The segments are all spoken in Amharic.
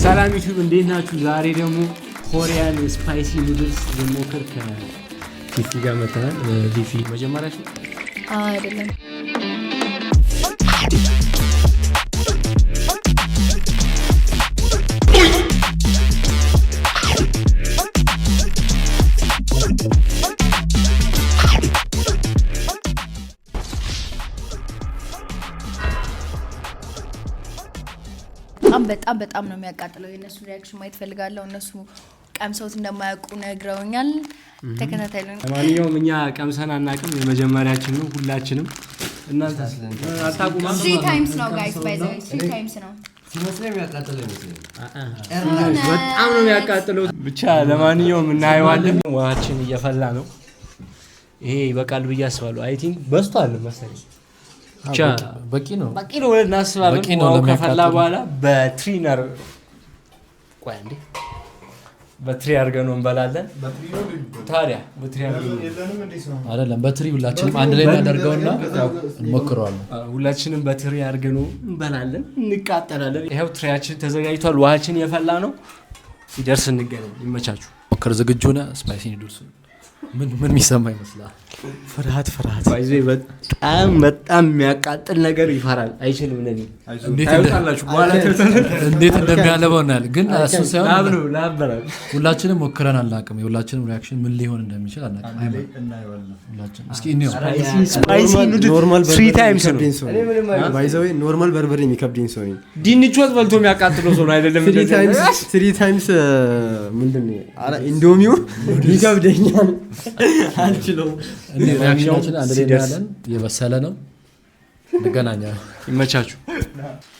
ሰላም ዩቲዩብ፣ እንዴት ናችሁ? ዛሬ ደግሞ Korean spicy noodles ልንሞክር ከፊፊ ጋር መጥተናል። ፊፊ፣ መጀመሪያሽ ነው? አይደለም። በጣም በጣም በጣም ነው የሚያቃጥለው። የእነሱ reaction ማየት ፈልጋለሁ። እነሱ ቀምሰውት እንደማያውቁ ነግረውኛል። ተከታተሉን። ለማንኛውም እኛ ቀምሰን አናውቅም፣ የመጀመሪያችን ነው ሁላችንም። እናንተ አታውቁም? Three times ነው guys፣ by the way three times ነው። ሲመስለኝ የሚያቃጥለው ይመስለኛል። በጣም ነው የሚያቃጥለው። ብቻ ለማንኛውም እናየዋለን። ውሃችን እየፈላ ነው። ይሄ ይበቃል ብዬ አስባለሁ። I think በዝቷል መሰለኝ። ብቻ በቂ ነው። በቂ ነው ብለን እናስባለን። በቂ ነው ውሃው ከፈላ ለሚያቃጥለው። በኋላ በትሪ ቆይ አንዴ፣ በትሪ አድርገን ነው እንበላለን። ታዲያ በትሪ አድርገን ነው። አይደለም፣ በትሪ ሁላችንም አንድ ላይ እናደርገውና እንሞክረዋለን። ሁላችንም በትሪ አድርገን ነው እንበላለን፣ እንቃጠላለን። ይኸው ትሪያችን ተዘጋጅቷል። ውሃችን የፈላ ነው። ሲደርስ እንገናኝ። ይመቻችሁ። ሞክር። ዝግጁ ነህ? Spicy noodles ምን ምን የሚሰማ ይመስላል? ፍርሃት ፍርሃት። By the way በጣም በጣም የሚያቃጥል ነገር ይፈራል፣ አይችልም። ለኔ ታዩታላችሁ በኋላ። እንዴት እንደሚያለበው እናያለን። ግን እሱ ሳይሆን ላብ ነው፣ ላብ በላል። ሁላችንም ሞክረን አናውቅም። የሁላችንም reaction ምን ሊሆን እንደሚችል አናውቅም። አይመን፣ ሁላችንም እስኪ እንየው። Spicy noodle Normal three times ነው። የሚከብደኝ ሰው ነኝ። By the way normal በርበሬ የሚከብደኝ ሰው ነኝ። ድንች ወጥ በልቶ የሚያቃጥለው ሰው ነው አይደለም። Three times ምንድን ነው? ኧረ ኢንዶሚው ይከብደኛል፣ አልችለውም። እኔ reaction ኣችን አንድ ላይ ሲደርስ። እናያለን። የበሰለ ነው። እንገናኛለን። ይመቻችሁ።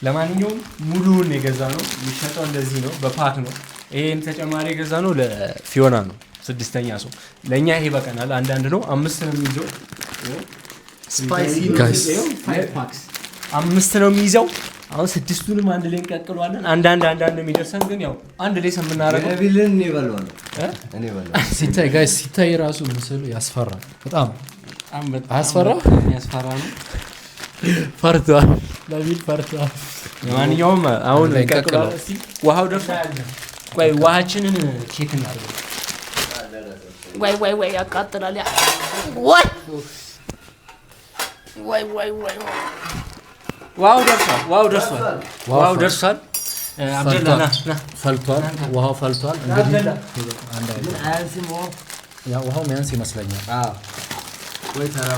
ለማንኛውም ሙሉውን የገዛ ነው፣ የሚሸጠው እንደዚህ ነው፣ በ pack ነው። ይሄን ተጨማሪ የገዛ ነው ለፊዮና ነው፣ ስድስተኛ ሰው። ለእኛ ይሄ በቀናል። አንዳንድ ነው፣ አምስት ነው የሚይዘው። Guys. Five packs፣ አምስት ነው የሚይዘው። አሁን ስድስቱንም አንድ ላይ እንቀቅለዋለን። አንዳንድ አንዳንድ የሚደርሰን ግን ያው አንድ ላይ ስምናደርገው ነቢልን እኔ እበላዋለሁ። እ? እኔ እበላዋለሁ። ሲታይ guys፣ ሲታይ ራሱ ምስሉ ያስፈራል በጣም። በጣም በጣም አያስፈራም? በጣም የሚያስፈራ ነው። ፈርቷል። ነቢል ፈርቷል። ለማንኛውም አሁን አንድ ላይ እንቀቅለዋለን። እስኪ ውሃው ደርሷል። ቆይ ውሃችንን check እናድርገው። ወይ ወይ ወይ፣ ያቃጥላል። ያ ወይ ወይ ወይ ወይ፣ ውሃው ደርሷል። ውሃው ደርሷል። ውሃው ደርሷል። አብደላ፣ ና ና። ፈልቷል። ውሃው ፈልቷል። እንግዲህ አንድ አይነት አያንስም ውሃው? ያ ውሃው ሚያንስ ይመስለኛል። ወይ ተራ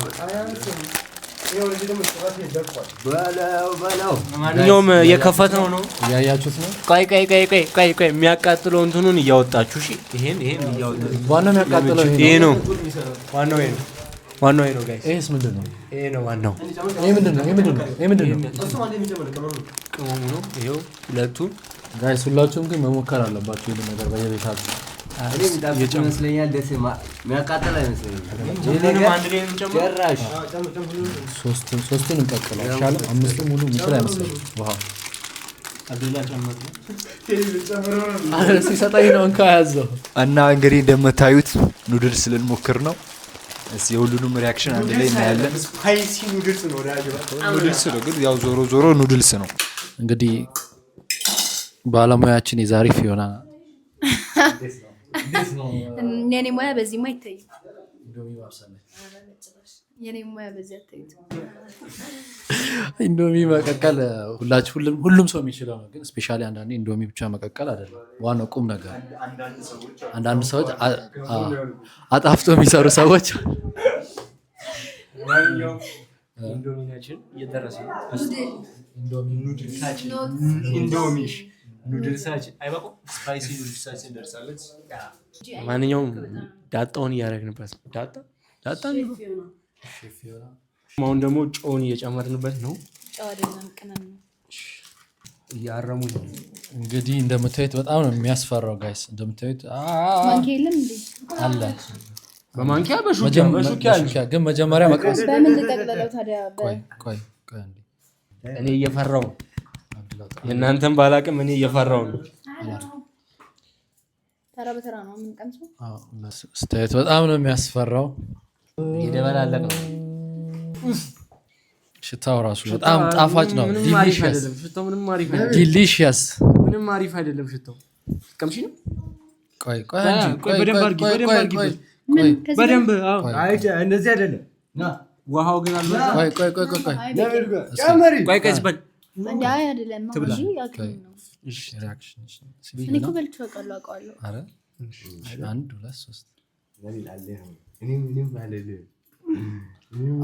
በለው በለው። ለማንኛውም የከፈትነው ነው። እያያችሁት ነው። ቆይ ቆይ ቆይ ቆይ ቆይ ቆይ፣ የሚያቃጥለው እንትኑን እያወጣችሁ፣ እሺ፣ ይሄን እያወጣችሁ። ዋናው የሚያቃጥለው ይሄ ይሄ ነው። ነው ዋናው፣ ይሄ ነው ዋናው፣ ይሄ ነው guys፣ ይሄስ ምንድን ነው? ይሄ ነው ዋናው። ይሄ ምንድን ነው? ይሄ ምንድን ነው? ይሄ ምንድን ነው? ቅመሙ ነው። ይሄው ሁለቱ። Guys፣ ሁላችሁም ግን መሞከር አለባችሁ ይሄን ነገር በየቤታችሁ። እኔ የሚጣፍጥ ይመስለኛል። ደስ የሚያቃጥል አይመስለኝም። ይሄ ሁሉንም ነገር አንድ ላይ እንጨምር። ጭራሽ። ሶስቱን እንቀቅለው ይሻላል። አምስቱ ሙሉ የሚችል አይመስለኝም። ውሃው አብዱላ ጨምር ነው። ሲሰጠኝ ነው እንካ ያዘው። እና እንግዲህ እንደምታዩት noodles ልንሞክር ነው። እስኪ የሁሉንም reaction አንድ ላይ እናያለን። Spicy noodles ነው ወዳጅ። Noodles ነው ግን ያው ዞሮ ዞሮ noodles ነው። እንግዲህ ባለሙያችን የዛሬ ፊዮና። የኔ ሙያ በዚህማ አይታይም። የኔ ሙያ በዚህ አታዩትም። ኢንዶሚ መቀቀል ሁላችሁ ሁሉም ሰው የሚችለው ነው። ግን especially አንዳንዴ ኢንዶሚ ብቻ መቀቀል አይደለም ዋናው ቁም ነገር። አንዳንድ ሰዎች አጣፍጦ የሚሰሩ ሰዎች። ለማንኛውም ኢንዶሚናችን እየደረሰ ነው። Noodles ኣችን፣ ኢንዶሚሽ noodles ኣችን አይበቁም። Spicy noodles ኣችን ደርሳለች። ማንኛውም ዳጣውን እያደረግንበት ነው። ዳጣ ዳጣ ነው። አሁን ደግሞ ጨውን እየጨመርንበት ነው። ጨው አይደለም፣ ቅመም ነው። እያረሙ ነው። እንግዲህ እንደምታዩት በጣም ነው የሚያስፈራው guys። እንደምታዩት ማንኪያ የለም እንዴ? አለ። በማንኪያ፣ በሹኪያ፣ በሹኪያ። በሹኪያ ግን መጀመሪያ መቅመስ። በምን ልጠቅልለው ታዲያ? ቆይ ቆይ ቆይ አንዴ። እኔ እየፈራው ነው። የእናንተን ባላቅም እኔ እየፈራው ነው። ተራ በተራ ነው የምንቀምሰው። አዎ፣ ስታዩት በጣም ነው የሚያስፈራው። እየደበላለቅ ነው። ሽታው ራሱ በጣም ጣፋጭ ነው። ምንም አሪፍ Delicious. አይደለም። ሽታው ምንም አሪፍ አይደለም። Delicious. ምንም አሪፍ አይደለም ሽታው። ቀምሺ ነው። ቆይ ቆይ እንጂ ቆይ በደንብ አድርጊ፣ በደንብ አድርጊ። ቆይ በደንብ አዎ። አይ እንደዚህ አይደለም። ና ውሃው ግን አልበዛ። ቆይ ቆይ ቆይ ቆይ ቆይ ጨምሪ። ቆይ ቀስ በል እንደ አይ አይደለም ትብላ። እንጂ አቅም ነው። Reaction እኔ እኮ በልቼ አውቃለሁ አውቀዋለሁ። አረ አንድ ሁለት ሶስት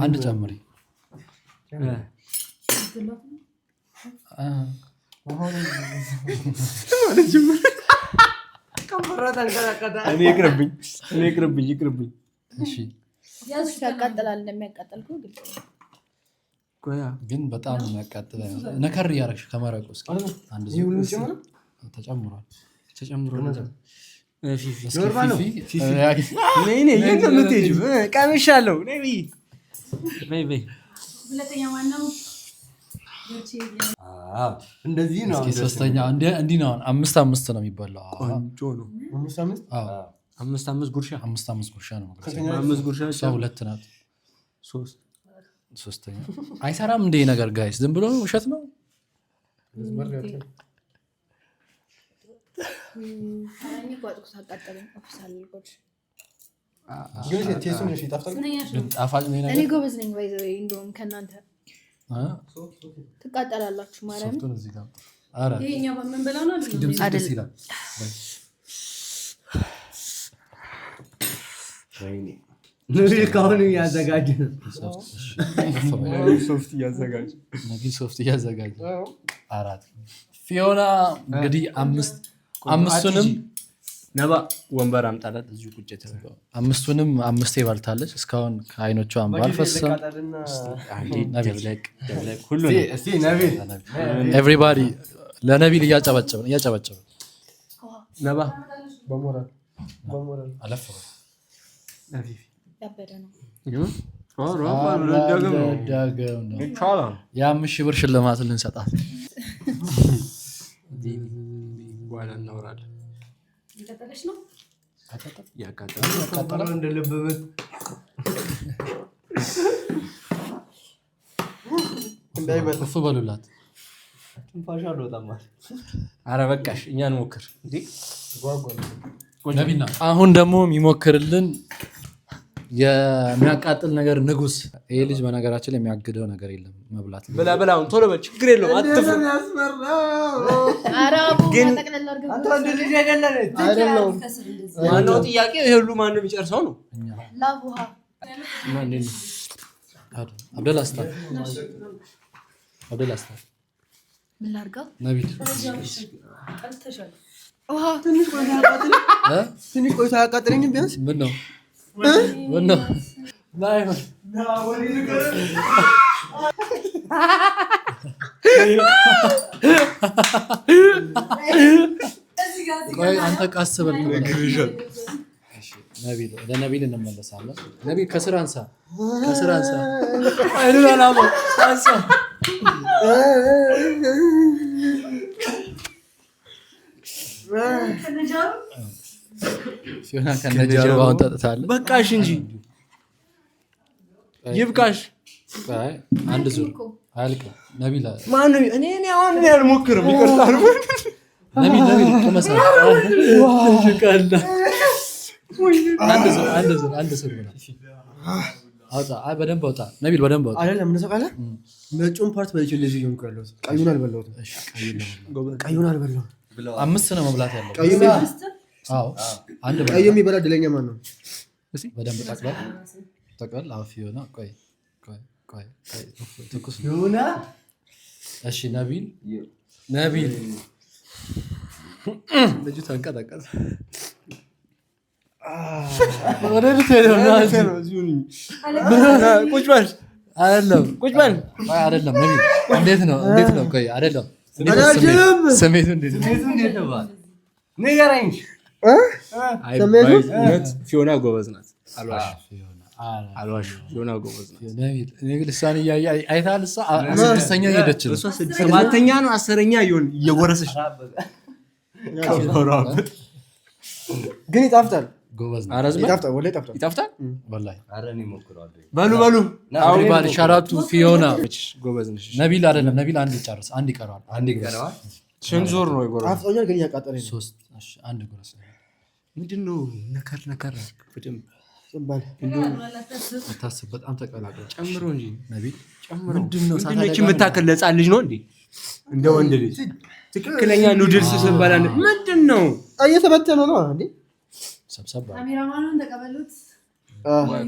አንድ ጨምሪ። እኔ ይቅርብኝ፣ እኔ ይቅርብኝ፣ ይቅርብኝ። እሺ ያቃጥላል። እንደሚያቃጥል እኮ ግልጽ ነው። ቆይ ግን በጣም የሚያቃጥል ነከር እያደረግሽ ከመረቁ እስኪ አንድ ዙር ተጨምሯል። ተጨምሮ ፊፊ እስኪ ፊፊ ነይ ነይ፣ የት ነው የምትሄጂው? ቀምሻለሁ። ነይ በይ በይ በይ። ሁለተኛ ማነው? እንደዚህ ነው። እስኪ ሶስተኛ እንዲህ ነው። አሁን አምስት አምስት ነው የሚበላው። ቆንጆ ነው። አዎ አምስት አምስት ጉርሻ አምስት አምስት ጉርሻ ነው መጉረስ። አምስት ጉርሻ እሷ ሁለት ናት። ሶስት ሶስተኛ አይሰራም እንደ ነገር guys፣ ዝም ብሎ ውሸት ነው። እኔ እኮ አጥቁት አቃጠለኝ። ኦፊስ አልጎድ ግን ጣፋጭ ነው ይሄ እኔ ነገር። ጎበዝ ነኝ። by the way እንደውም ከእናንተ አ? ትቃጠላላችሁ። ማርያም ሶፍቱን እዚህ ጋር ኧረ ይሄኛው የምንበላው ነው አይደለም? ድምፁ ደስ ይላል። ከአሁኑ እያዘጋጀ ነው። ሶፍት እያዘጋጀ ነቢል ሶፍት እያዘጋጀ አራት ፊዮና እንግዲህ አምስት አምስቱንም ነባ ወንበር አምጣላት እዚሁ ቁጭ ትበል። አምስቱንም አምስቴ በልታለች። እስካሁን ከአይኖቿ እንባ አልፈሰም። አንዴ ደብለቅ ደብለቅ ሁሉ እስቲ ነቢል Everybody ለነቢል እያጨበጨብን እያጨበጨብን ነባ አለፍ ፊፊ ያበደ ነው። ዳግም ነው ይቻላል። የ5,000 ብር ሽልማት ልንሰጣት በኋላ እናወራለን። እየቀጠለች ነው። ያቃጠላል። እንደልብበት እፍ በሉላት። ትንፋሽ አልወጣም አለ። አረ በቃሽ፣ እኛ እንሞክር እንዴ። ነቢና አሁን ደግሞ የሚሞክርልን የሚያቃጥል ነገር ንጉስ። ይሄ ልጅ በነገራችን ላይ የሚያግደው ነገር የለም መብላት። ብላ ብላ፣ አሁን ቶሎ በል፣ ችግር የለውም አትፍሩ። ኧረ አቡ ጠቅለል አድርገህ አንተ ወንድ ልጅ አይደለም። ከስር እንደዚህ ዋናው ጥያቄ ይሄ ሁሉ ማነው የሚጨርሰው ነው። ላብ ውሃ እና እንዴት ነው? አብደላ ስታ አብደላ ስታ ምን ላድርገው? ነቢል ቀልተሻል። ውሃ እ? ትንሽ ቆይቶ አያቃጥለኝም ቢያንስ ምን ነው ምን ነው ናይሆን ቆይ አንተ ቀስ በል። እሺ፣ ነቢል ለነቢል እንመለሳለን። ነቢል ከስር አንሳ፣ ከስር አንሳ፣ አይኑን አላመው አንሳ። ፊዮና ከነጀርባውን ጠጥታለች። በቃሽ እንጂ ይብቃሽ። ቆይ አንድ ዙር አያልቅም። ነቢል ማነው እኔ እኔ አሁን እኔ አልሞክርም። ይቅርታ አድርጉ። ነቢል ነቢል ቅመሳ አንድ ዙር አንድ ዙር አንድ ዙር ብላ አውጣ። አይ በደንብ አውጣ ነቢል፣ በደንብ አውጣ። አይደለም ምን ታውቃለህ? ነጩን part በልቼ እንደዚህ እየሆንኩ ያለሁት ቀዩን አልበላሁትም። እሺ፣ ቀዩን ለመብላት ቀዩን አልበላሁም። አምስት ነው መብላት ያለብህ። ቀዩ አዎ አንድ ቀዩ በላ። የሚበላ እድለኛ ማን ነው? በደንብ ጠቅለል ጠቅለል። አዎ ፊዮና፣ ቆይ ቆይ ቆይ ቆይ፣ ትኩስ ነው። ፊዮና እሺ ነቢል ነቢል ልጁ ተንቀጠቀጠ። ወደ ልትሄድ ነው? ቁጭ በል አይደለም ቁጭ በል። ቆይ አይደለም ነቢል፣ እንዴት ነው እንዴት ነው? ቆይ አይደለም እንዴት ነው ስሜቱ? ስሜቱ እንዴት ነው? ስሜቱ እንዴት ነው? ባል ንገረኝ። አይ ስሜቱ? እውነት ፊዮና ጎበዝ ናት። አልዋሽም ፊዮና፣ ኧረ አልዋሽም። ፊዮና ጎበዝ ናት። ነቢል ነቢል እሷን እያየ አይተሃል? እሷ ስድስተኛ እየሄደች ነው። እሷ ሰባተኛ ነው አስረኛ ይሁን እየጎረሰች ነው። ግን ይጣፍጣል፣ ጎበዝ ነው ኧረ ዝም በል። ይጣፍጣል፣ ወላሂ ይጣፍጣል። ይጣፍጣል። ወላሂ። ኧረ እኔ እሞክረዋለሁ። በሉ በሉ። Everybody shout out to ፊዮና። ጎበዝ ነሽ። ነቢል አይደለም ነቢል አንድ ይጨርስ፣ አንድ ይቀረዋል። አንድ ይቀረዋል። ስንት ዙር ነው የጎረሰው? ጣፍጦኛል ግን እያቃጠለኝ ነው። ሶስት። እሺ፣ አንድ ጉረስ። ምንድን ነው ነከር ነከር አድርግ በደንብ። ዝም በል። አታስብ፣ በጣም ተቀላቅሏል። ጨምሮ እንጂ። ነቢል። ጨምሮ። ምንድን ነው እሳት ምንድን ነው ይህቺ አደጋ ነው? የምታክል ለህፃን ልጅ ነው እንዴ? እንደ ወንድ ልጅ ትክክለኛ noodles ስንበላ ምንድን ነው? እየተበተነ ነው እንዴ? ሰብሰብ አለ። ካሜራማኑን ተቀበሉት።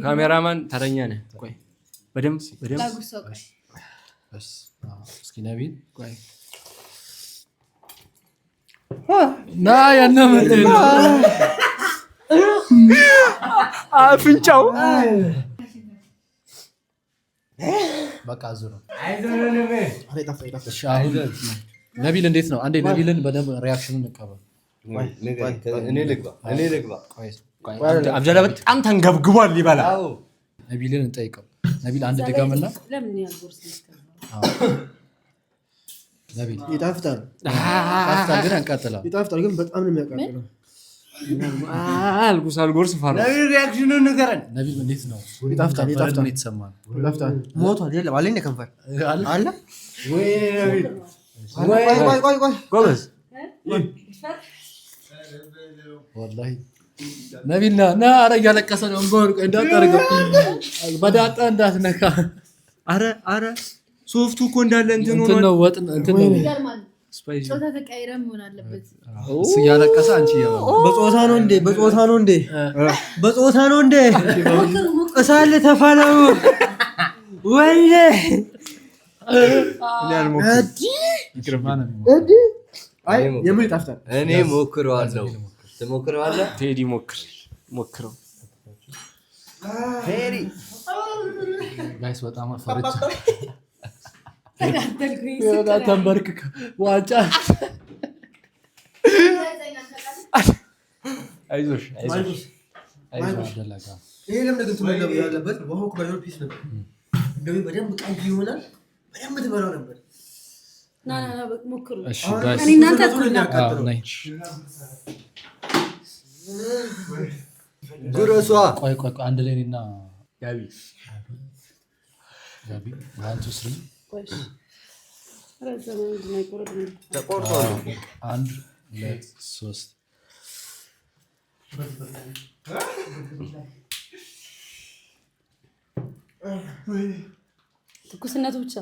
ካሜራማን ተረኛ ነህ። ቆይ በደንብ በደንብ። ላጉርሰው ቆይ። በስ፣ አዎ። እስኪ ነቢል። ቆይ። ና ያነ ምንድን ነው? አፍንጫው። በቃ ዙር ነው። ኧረ ይጣፍጣል፣ ይጣፍጣል። እሺ፣ አሁን ነቢል እንዴት ነው? አንዴ ነቢልን በደንብ reaction ኑን እንቀበል። እኔ ልግባ፣ እኔ ልግባ። ቆይ። አብዛላ በጣም ተንገብግቧል ይበላል። አዎ። ነቢልን እንጠይቀው። ነቢል አንድ ድገምና። ለምን ያልጎርስ? ነቢል። ይጣፍጣል። ይጣፍጣል ግን ያቃጥላል። ይጣፍጣል ግን በጣም ነው የሚያቃጥለው። አልጉስ አልጎርስ ፋራ። ነቢል reaction ኑን ንገረን። ነቢል እንዴት ነው? ይጣፍጣል፣ ከንፈርህ ይጣፍጣል። ምን የተሰማ ነው? ይጣፍጣል። ሞቷል። የለም አለ እንደ ከንፈር አለ? አለ። ወይኔ ነቢል። ቆይ ቆይ ቆይ ቆይ። ጎበዝ። ወላሂ ነቢል ና ና፣ ኧረ እያለቀሰ ነው። እንጎር ቆይ፣ እንዳታደርገው፣ በዳጣ እንዳትነካ። አረ አረ ሶፍቱ እኮ እንዳለ እንትን እንትን ሆኗል። ነው ወጥ እንትን ነው። ይገርማል። Spicy። ጾታ ተቀይረ መሆን አለበት። እሱ እያለቀሰ አንቺ እየበላ። በጾታ ነው እንዴ? በጾታ ነው እንዴ? በጾታ ነው እንዴ? እሳት ተፋለሙ። ወይኔ! እኔ አልሞክርም። እንዲ አይ የምር ይጣፍጣል። እኔ ሞክረዋለሁ። ትሞክረዋለህ? ቴዲ ሞክር ሞክረው። ቴዲ። Guys በጣም ፈርቻ። ተጋደልኩኝ። የሆነ ተንበርክከ ዋንጫ። አይዞሽ አይዞሽ አይዞሽ። አደለጋ። ይሄ ለምን ግን ትበላው ያለበት ውሃው እኮ ባይኖር peace ነበር። እንደውም በደንብ ቀይ ይሆናል። በደንብ ትበላው ነበር። ና ና ና ሞክሩ። እሺ guys። እኔ እናንተ እኩል ነው። አዎ፣ ነይ። ጉረሷ። ቆይ ቆይ ቆይ፣ አንድ ላይ እኔና ጋቢ። ጋቢ፣ one two three። ቆይ እሺ። ረዘመ ምንድን ነው አይቆረጥም እንዴ? ተቆርጦ ነው። አንድ ሁለት ሶስት። ትኩስነቱ ብቻ።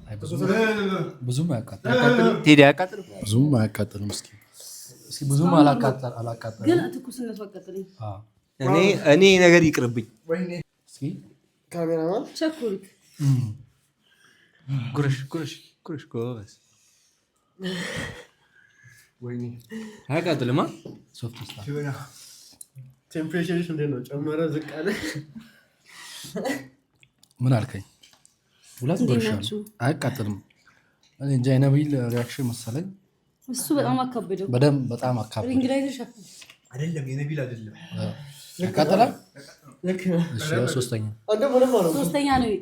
አይ ብዙም አያቃጥልም። ቴዲ አያቃጥልም። ብዙም አያቃጥልም። እስኪ እስኪ ብዙም አላቃጠልም። ግን ትኩስነቱ አቃጠለኝ። አዎ። እኔ ነገር ይቅርብኝ። እስኪ። ካሜራማን። ቸኩልክ። ጉረሽ ጉረሽ ጉረሽ ጎበዝ። አያቃጥልማ። ሶፍት ውስጥ Temperature ሽ እንዴት ነው? ጨመረ ዝቅ አለ? ምን አልከኝ? ሁለት እንዴት ጎርሻለሁ። ናችሁ? አያቃጥልም። እኔ እንጃ የነቢል reaction መሰለኝ። እሱ በጣም አካበደው። በደንብ በጣም አካበደ። Ring ላይ ተሸፍን። አይደለም የነቢል አይደለም። ያቃጥላል። ልክ ነው። እሺ ያው ሶስተኛ። አንተ ምንም አለው። ሶስተኛ ነው።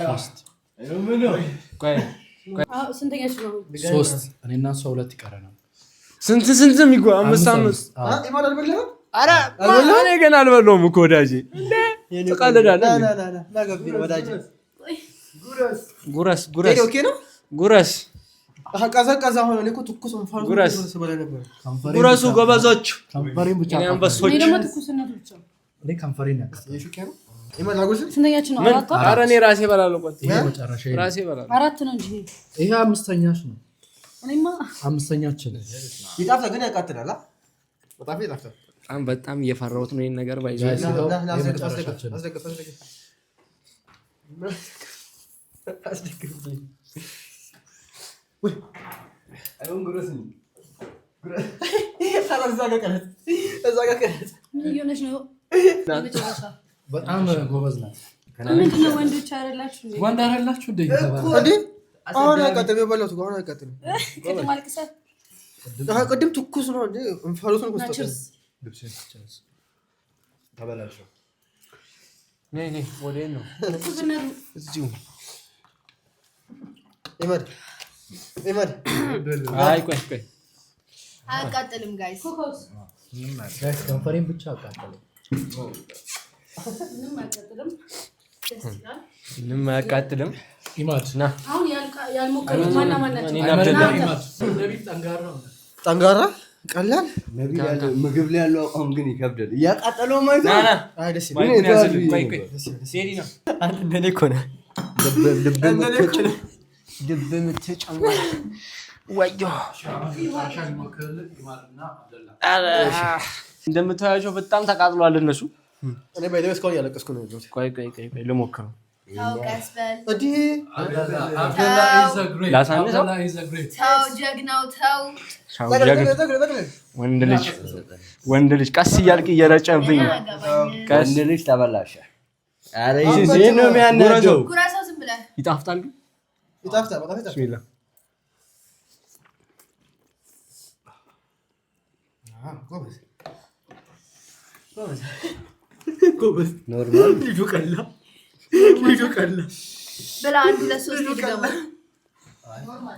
ሶስት። ቆይ። አዎ፣ ስንተኛችሁ ነው? ሶስት፣ እኔና እሷ ሁለት ይቀረናል። ስንት ስንት የሚጎ አምስት አምስት። አዎ። ኢማን አልበላህም? ኧረ እኔ ገና አልበላሁም እኮ ወዳጄ። ትቀልዳለህ እንዴ? ና ና ና ና ጋቢ ወዳጄ። ጉረስ ጉረስ። ቴዲ okay ነው? ጉረስ። አሃ ቀዘቀዘ። አሁን እኔ እኮ ትኩስ እንፋሎት ጉረስ። ስበላ ነበር። ከንፈሬን ጉረሱ ብቻ- ጎበዞች። ከንፈሬን ብቻ የኔ አቃጠለኝ። አንበሶች። እኔ ደግሞ ትኩስነቱ ብቻ። እኔ ከንፈሬን ያቃጠለኝ። የሹኪያ ነው? ኢማን ላጉርስ? ስንተኛችሁ ነው? ምን? አራቷ። ኧረ እኔ ራሴ እበላለሁ። ቆይ ይሄ መጨረሻ ነው። ራሴ እበላለሁ። አራት ነው እንጂ። ይሄ አምስተኛሽ ነው። እኔማ አምስተኛችን። ይጣፍጣል ግን ያቃጥላል። አ በጣም ይጣፍጣል። በጣም በጣም እየፈራሁት ነው ይሄን ነገር ባይዘ Guys፣ ይኸው ና ና ይሄ አስደግፍ መጨረሻችን ነው። አስደግፍ አስደግፍ አስደግፍ። አይሆን ጉረስ እንጂ። እዛ ጋር ቀረጽ፣ እዛ ጋር ቀረጽ። ምን እየሆነች ነው? የመጨረሻ። በጣም ጎበዝ ናት። ምንድን ነው ወንዶች አይደላችሁ እንዴ? ወንድ አይደላችሁ እንደ እየተባለ እንዴ አሁን አያቃጥልም። የበላሁት እኮ አሁን አያቃጥልም። ቅድም አልቅሰህ። አሃ ቅድም ትኩስ ነው እንዴ እንፋሎቱን እኮ ና ስጠጣ። Cheers። ተበላሸው። ነይ ነይ፣ ወዴት ነው? ትኩስነቱ። እዚሁ። ኢማን ኢማን። አይ ቆይ ቆይ። አያቃጥልም guys። ኮካውስ? Guys ከንፈሬን ብቻ አቃጠለኝ። ምንም አያቃጥልም። ደስ ይላል። ምንም አያቃጥልም። ኢማድ ና። አሁን ያልሞከሩት ማና ማን ናቸው? እኔና አብደላ። ኢማድ ነቢል ጠንካራ ነው። ጠንጋራ ቀላል ነቢል ያለው ምግብ ላይ ያለው አቋም ግን ይከብዳል። እያቃጠለው ማየት ና ና። አይ ደስ ይላል። mic ኡን ያዝልኝ። ቆይ ቆይ፣ ሴሪ ና። አንተ እንደኔ እኮ ነህ። ልብ የምትጨምር ወዮ። አሻ ሊሞክርልን ኢማድና አብደላ። እንደምታያቸው በጣም ተቃጥሏል እነሱ። እኔ by the way እስካሁን እያለቀስኩ ነው ያለሁት። ቆይ ቆይ ቆይ ቆይ ልሞክረው። ተው ቀስ በል። እንዲህ አብደላ አብደላ is a great። ላሳንሰው? አብደላ is a great። ተው ጀግናው ተው። ሻው ጠቅልል፣ ጀግና። ጠቅልል፣ ጠቅልል። ወንድ ልጅ ወንድ ልጅ ቀስ እያልክ እየረጨብኝ ነው። አገባኝ። ቀስ። ወንድ ልጅ ተበላሸ። ኧረ ይሄ ነው የሚያናደው። ጉረሰው ዝም ብለህ። ይጣፍጣሉ። ይጣፍጣል፣ በጣም ይጣፍጣል። ቢስሚላህ። ጎበዝ ጎበዝ። Normal። ልጁ ቀላ፣ ልጁ ቀላ። ብላ፣ አንድ ሁለት ሶስት ድገሙ።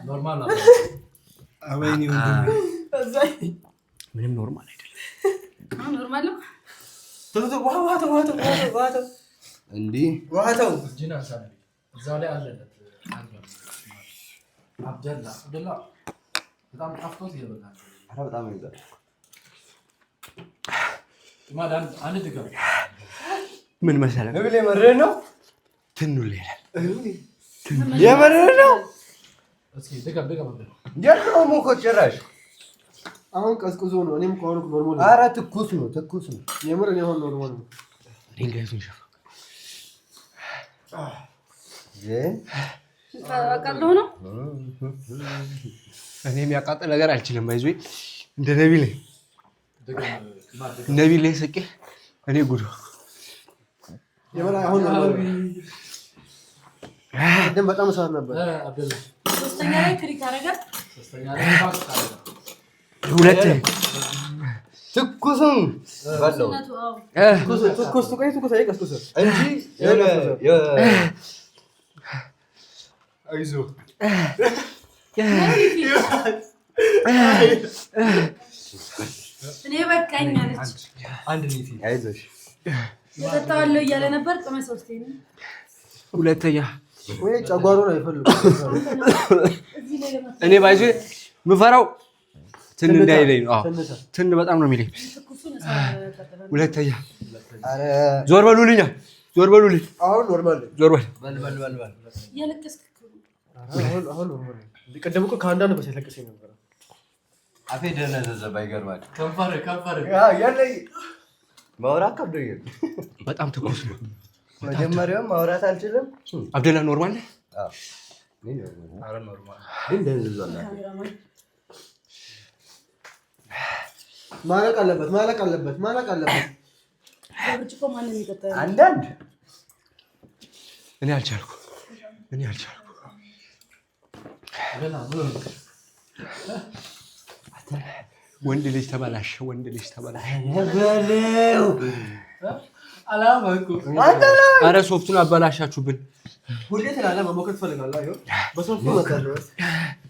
Normal ነው። ወይኔ ወንድሜ። ምንም normal አይደለም። አሁን normal ነው። ተው፣ ተው፣ ውሃ፣ ውሃ ተው፣ ውሃ ተው፣ ውሃ ተው፣ እንዲህ ውሃ ተው። እጅን አንሳ ነቢል። እዛው ላይ አለለት። አንዱ አብደላ አብደላ በጣም ጣፍጦት እየበላ ነው። ኧረ በጣም ይዛል። ኢማድ አንድ አንድ ድገም። ምን መሰለህ? ነቢል የመረረ ነው። ትኑል ይላል። የመረረ ነው። እስኪ ድገም ድገም አብደላ። የለውም እኮ ጭራሽ። አሁን ቀዝቅዞ ነው። እኔም ከሆነ normal ነው። ኧረ ትኩስ ነው፣ ትኩስ ነው። የምር እኔ አሁን normal ነው። ድንጋዩን ሸፋ። ግን አቃጥሎ ነው። እኔ የሚያቃጥል ነገር አልችልም። አይዞህ እንደ ነቢል ድገም ኢማድ ድገም። ነቢል ላይ ስቄ እኔ ጉዱ። የምር አሁን normal ነው። ቅድም በጣም እሳት ነበር። አብደላ ሶስተኛ ላይ ክሪክ አደረገ። ሶስተኛ ላይ ፋክስ አደረገ። ሁለት። ትኩሱን በላው። እውነቱ አዎ። ትኩስ ትኩስ ትኩስ ትኩስ አይ ቀስቅሶ እንጂ አይዞህ። እኔ በቃኝ አለች። አይዞሽ። እጠጣዋለሁ እያለ ነበር። ቅመ ሶስቴ ነው። ሁለተኛ። ወይ ጨጓራውን አይፈልጉም። እዚህ ላይ ለመ እኔ ባይዞ ምፈራው ትን እንዳይለኝ ነው። አዎ። ትንታ። ትን በጣም ነው የሚለኝ። ትኩሱን እሳት ያቃጥላል። ሁለተኛ። ኧረ ዞር በሉልኛ፣ ዞር በሉልኝ፣ አሁን normal ነው። ዞር በል። በል በል በል በል። እያለቀስክ እኮ ነው። አሁን አሁን normal ነው። ቅድም እኮ ከአንዳንድ በሴት ለቅሴ ነበር። አፌ ደነዘዘ ባይገርማችሁ። ከንፈር ከንፈር። ያለ ማውራት ከብዶኛል። በጣም ትኩስ ነው። መጀመሪያውም ማውራት አልችልም። አብደላ normal ነህ? አዎ። ግን ደንዝዟል። ካሜራማን። ማለቅ አለበት፣ ማለቅ አለበት፣ ማለቅ አለበት። በብርጭቆ ማንም የሚጠጣ አንዳንድ እኔ አልቻልኩ፣ እኔ አልቻልኩ። አብደላ ምን ሆነ? ወንድ ልጅ ተበላሸ፣ ወንድ ልጅ ተበላሸ። በለው። አላመንኩም። አረ ሶፍቱን አበላሻችሁብን። ሁሌ ትላለህ፣ መሞከር ትፈልጋለህ። አይኸው በሶፍቱ መጣለህ።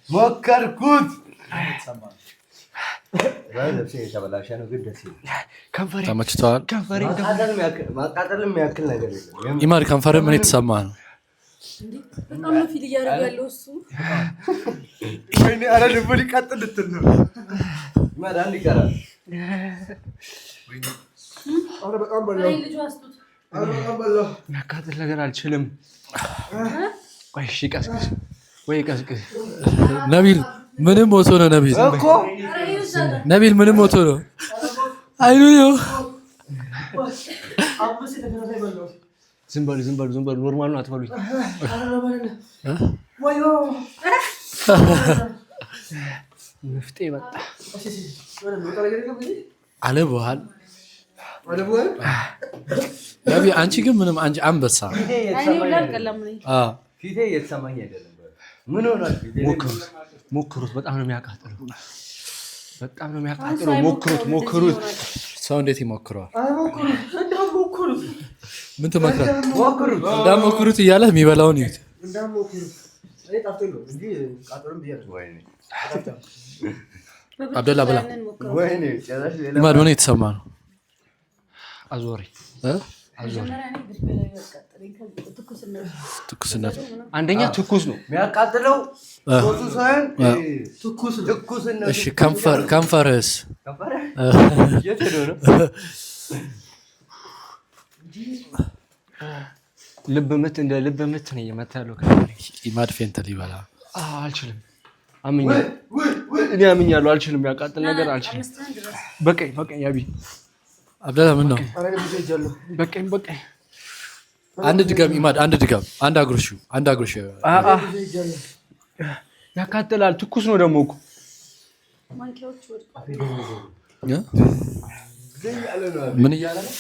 ሞከርኩት። ልብሴ የተበላሸ ነው ግን ደስ ይላል። ከንፈሬ ተመችተዋል? ከንፈሬ። ማቃጠል የሚያክል ነገር የለም። ኢማድ ከንፈር ምን የተሰማ ነው? እንዴ በጣም ነው feel እያደረገ ያለው እሱ። ወይኔ ኧረ ልቡ ሊቃጥል ልትል ነው። ኢማድ አንድ ይቀራል። ኧረ በጣም በላሁ። አይ ልጁ አስጡት። ኧረ በጣም በላሁ። የሚያቃጥል ነገር አልችልም። ቆይ እሺ ቀዝቅዝ፣ ወይ ቀዝቅዝ። ነቢል ምንም ሞቶ ነው። ነቢል እኮ ኧረ ይኸው እዛ ጋር። ነቢል ምንም ሞቶ ነው። አይኑ ነው። አምስት የተከታታይ በላሁ። ዝም በሉ፣ ዝም በሉ፣ ዝም በሉ። Normal ነው አትበሉኝ። ወዮ። ንፍጤ መጣ። እሺ፣ እሺ፣ የሆነ የሚወጣ ነገር የለም እዚህ? አልቦሃል። አለበዋል? ነቢል አንቺ ግን ምንም አንቺ አንበሳ። ፊቴ አይኔ እየተሰማኝ ሁላ አይደለም። አልቀላም እኔ። አዎ። ፊቴ እየተሰማኝ አይደለም። ምን ሆኗል ፊቴ? ሞክሩት፣ ሞክሩት። በጣም ነው የሚያቃጥለው። በጣም ነው አሁን ሰው የሚያቃጥለው። ሞክሩት፣ አይሞክረውም፣ ሞክሩት። እንደዚህ ይሆናል። ሰው እንዴት ይሞክረዋል? አይሞክሩት፣ እንዳትሞክሩት፣ ምን ትመክራለህ? ሞክሩት። እንዳትሞክሩት እያለ የሚበላውን ይዩት። እንዳትሞክሩት። እኔ ጣፍጦኝ ነው እንጂ ቃጠሎም ብያለሁ። ወይኔ በብርጭቆ አብደላ ብላ። ያንን ሞክረው። ወይኔ ጭራሽ ሌላ ኢማድ ምን የተሰማ ነው? አዞረኝ፣ እ? ትኩስነቱ አንደኛ ትኩስ ነው። የሚያቃጥለው ሶሱ ሳይሆን ትኩስነቱ። እሺ ከንፈርህስ? የት ሄዶ ነው? ልብ ምት እንደ ልብ ምት ነው እየመታ ያለው። ኢማድ faint ሊበላ። አልችልም። አምኛለሁ፣ እኔ አምኛለሁ። አልችልም፣ ያቃጥል ነገር አልችልም። በቀኝ በቀኝ አቢ። አብደላ ምን ነው? በቀኝ በቀኝ። አንድ ድገም ኢማድ፣ አንድ ድገም። አንድ አጉርሹ፣ አንድ አጉርሹ። ያቃጥላል። ትኩስ ነው ደግሞ እኮ። ምን እያለ ነው?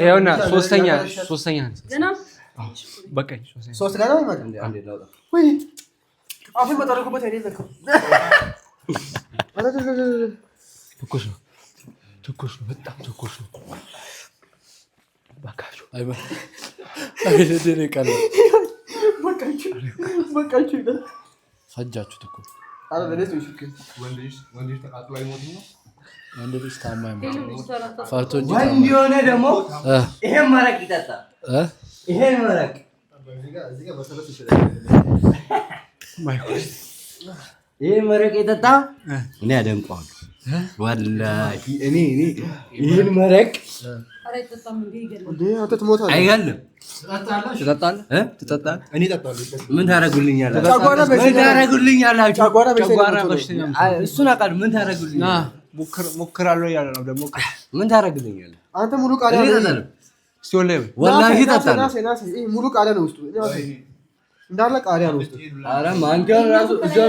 ይኸውና ሶስተኛ ሶስተኛ በቀኝ። ሶስት ጋር ነው ማለት ነው። አፌን መጠረኩበት አይደል? ትኩስ ነው፣ ትኩስ ነው፣ በጣም ትኩስ ነው። በቃችሁ። ፈጃችሁት እኮ። ወንድ ልጅ ታማ አይሞትም ፈርቶ እንጂ። ወንድ የሆነ ደግሞ ይሄን መረቅ ይጠጣ። ይሄን መረቅ፣ ይሄን መረቅ የጠጣ እኔ አደንቀዋለሁ። ወላሂ እኔ ይሄን መረቅ አይገልም። ትጠጣለህ? ትጠጣለህ? ምን ታደርጉልኛላችሁ? ምን ታደርጉልኛላችሁ? እሱን አውቃለሁ። ምን ታደርጉልኛላችሁ? ሞክራለሁ እያለ ነው ደግሞ። ምን ታደርግልኛለህ? አንተ ሙሉ ቃሪያ እኔ እጠጣለሁ። እስኪ ወላሂ በል። ወላሂ እጠጣለሁ። ሙሉ ቃሪያ ነው ውስጡ፣ እንዳለ ቃሪያ ነው ውስጡ። ኧረ ማንኪያውን ራሱ እዛው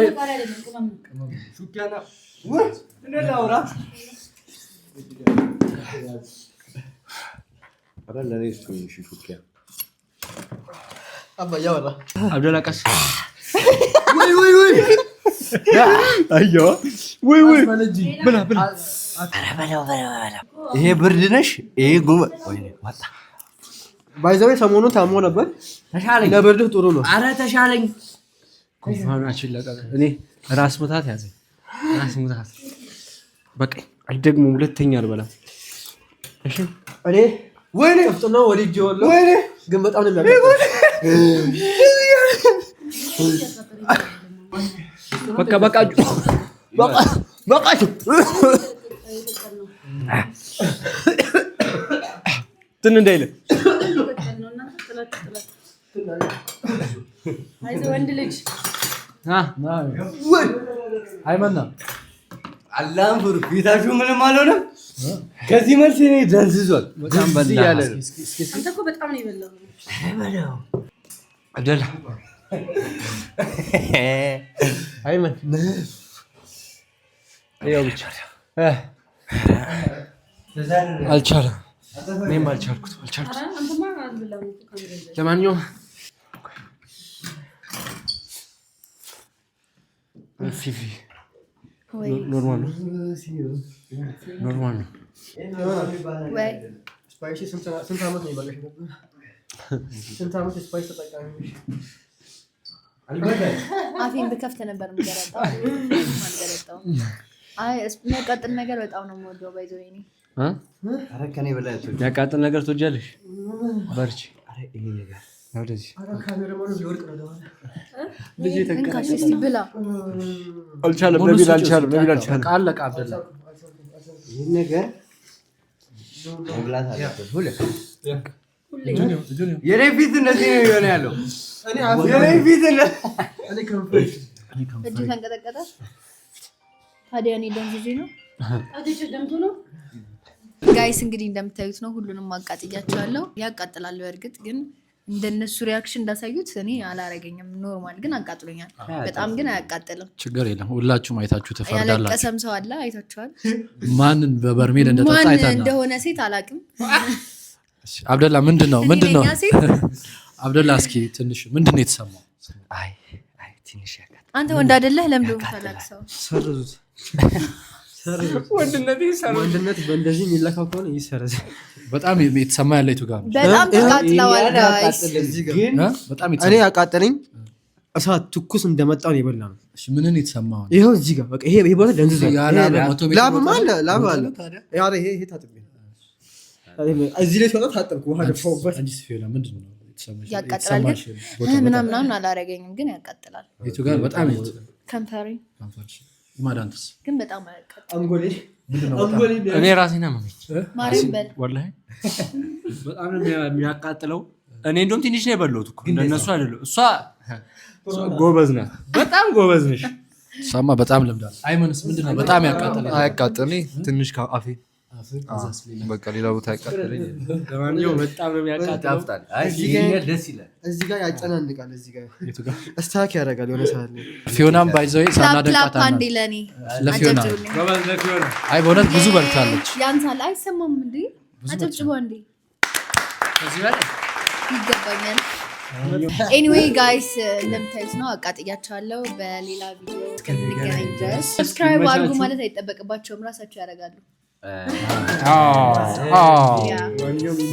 ውይ፣ እንዴት ላውራ? ኧረ ለእኔ ስጡኝ እሺ ሹኪያ። አባ እያወራ አብደላ ቀስ። ውይ ውይ ውይ! አየዋ፣ ውይ ውይ፣ ብላ ብላ። ይሄ ብርድ ነሽ፣ ይሄ ጉም ወይኔ ወጣ። By the way ሰሞኑን ታሞ ነበር። ተሻለኝ። ለብርድህ ጥሩ ነው። ኧረ ተሻለኝ። ጉንፋናችን ለቀቀ። እኔ ራስ ምታት ያዘኝ። ራስ ምታት በቃ አይደግሞም። ሁለተኛ አልበላም። እሺ። እኔ ወይኔ ጥፍጥና ወድጄዋለሁ፣ ግን በጣም ነው የሚያቃጥለው። በቃ በቃ በቃችሁ። ትን እንዳይል። ወንድ ልጅ። አይመና። አላህን ፍሩ። ፊታችሁ ምንም አልሆነም። ከዚህ መልስ እኔ ደንዝዟል። በጣም በላ። እያለ ነው። አንተ እኮ በጣም ነው የበላኸው። አብደላ አይመን ያው ብቻ አልቻለም። እኔም አልቻልኩትም አልቻልኩትም። ኧረ አንተማ አልበላህም እኮ ካሜራ ይዘህ። ለማንኛውም ፊፊ ወይ። Normal ነው፣ normal ነው። ወይ። Spicy ስንት ዓመት ነው የበላሽ ነበር? ስንት ዓመት spicy ተጠቃሚ ነሽ? አፌን ብከፍት ነበር የምገረጣው። አልገረጣውም። አይ የሚያቃጥል ነገር በጣም ነው የምወደው። By the way እኔ እ? ኧረ ከእኔ በላይ አትወጂም። የሚያቃጥል ነገር ትወጃለሽ? በርቺ። ኧረ ይሄ ነገር ወደዚህ። ኧረ ካሜራማኑ ሊወድቅ ነው ደግሞ። እንካሽ እስቲ ብላ። አልቻለም። ነቢል አልቻለም። ነቢል አልቻለም። በቃ አለቀ አብደላ። ይህን ነገር መብላት አለበት። ሁሌ የኔ ፊት እንደዚህ ነው የሆነ ያለው። የኔ ፊት እኔ ከንፈር እጅ ተንቀጠቀጠ። ታዲያ እኔ ደንዝዤ ነው። ጣቶች ደምቶ ነው። Guys፣ እንግዲህ እንደምታዩት ነው። ሁሉንም አቃጥያቸዋለሁ። ያቃጥላል በእርግጥ፣ ግን እንደነሱ reaction እንዳሳዩት እኔ አላረገኝም። Normal ግን አቃጥሎኛል። በጣም ግን አያቃጥልም። ችግር የለም። ሁላችሁም አይታችሁ ትፈርዳላችሁ። ያለቀሰም ሰው አለ፣ አይታችኋል። ማንን በበርሜል እንደጠጣ ማን አይተናል። እንደሆነ ሴት አላውቅም። አብደላ ምንድን ነው ምንድን ነው? እኔ ነኝ ሴት። አብደላ እስኪ ትንሽ ምንድን ነው የተሰማው? አይ አይ ትንሽ ያቃጥላል። አንተ ወንድ አይደለህ? ለምንድን ነው የምታለቅሰው? ሰርዙት። ወንድነት በእንደዚህ የሚለካው ከሆነ ይሰረዝ። በጣም የተሰማ ያለ የቱ ጋር ነው? በጣም ተቃጥለዋል guys። ግን እ? በጣም እኔ የተሰማ ያቃጠለኝ እሳት ትኩስ እንደመጣ ነው የበላ ነው። እሺ፣ ምንን የተሰማው ነው? ይኸው እዚህ ጋር በቃ ይሄ ቦታ ደንዝዟል። ያላበ 100 ሜትር ላብማ ቦታ አለ፣ ላብ ቦታ አለ። ነው ታዲያ? ያ ይሄ ታጥቤ ነው። እዚህ ላይ ሲወጣ ታጠብኩ፣ ውሃ ደፋሁበት። አንቺስ ፊዮና ምንድን ነው የተሰማሽ? ያቃጥላል ግን የተሰማሽ ቦታ በጣም ምናምን ምናምን አላረገኝም፣ ግን ያቃጥላል። የቱ ጋር በጣም ከንፈሬ። ከንፈርሽ። ኢማዳንትስ? ግን በጣም አያቃጥልም። አንጎሌ ምንድን ነው በጣም? አንጎሌ። እኔ ራሴን አመመኝ። ማርያም በል። ወላሂ በጣም ነው የሚያቃጥለው። እኔ እንደውም ትንሽ ነው የበላሁት እኮ፣ እንደነሱ አይደለም። እሷ ጎበዝ ናት፣ በጣም ጎበዝ ነሽ። እሷማ በጣም ለምዳል። አይመንስ ምንድን ነው በጣም ያቃጥላል? አያቃጥል፣ እኔ ትንሽ ከአፌ አፍህ ከዛስ ሌላ? በቃ ሌላ ቦታ ያቃጥለኝ። ለማንኛውም በጣም ነው የሚያቃጥለው። ይጣፍጣል። አይ ይሄኛው ደስ ይላል። እዚህ ጋር ያጨናንቃል። እዚህ ጋር የቱ ጋር? Stuck ያደርጋል የሆነ ሰዓት ላይ። ፊዮናም by the way Clap። ሳናደንቃት Clap አንዴ ለእኔ። ለፊዮና። አጨብጭቡልኝ። ጎበዝ ለፊዮና። አይ በእውነት ብዙ በልታለች። ያንሳል፣ አይሰማም እንዴ? አጨብጭቡ አንዴ። ከዚህ በላይ ይገባኛል። Anyway guys፣ እንደምታዩት ነው፣ አቃጥያቸዋለሁ። በሌላ ቪዲዮ እስከምንገናኝ ድረስ subscribe አድርጉ ማለት አይጠበቅባቸውም፣ ራሳቸው ያደርጋሉ። Yeah.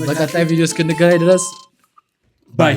በቀጣይ ቪዲዮ እስክንገናኝ ድረስ Bye.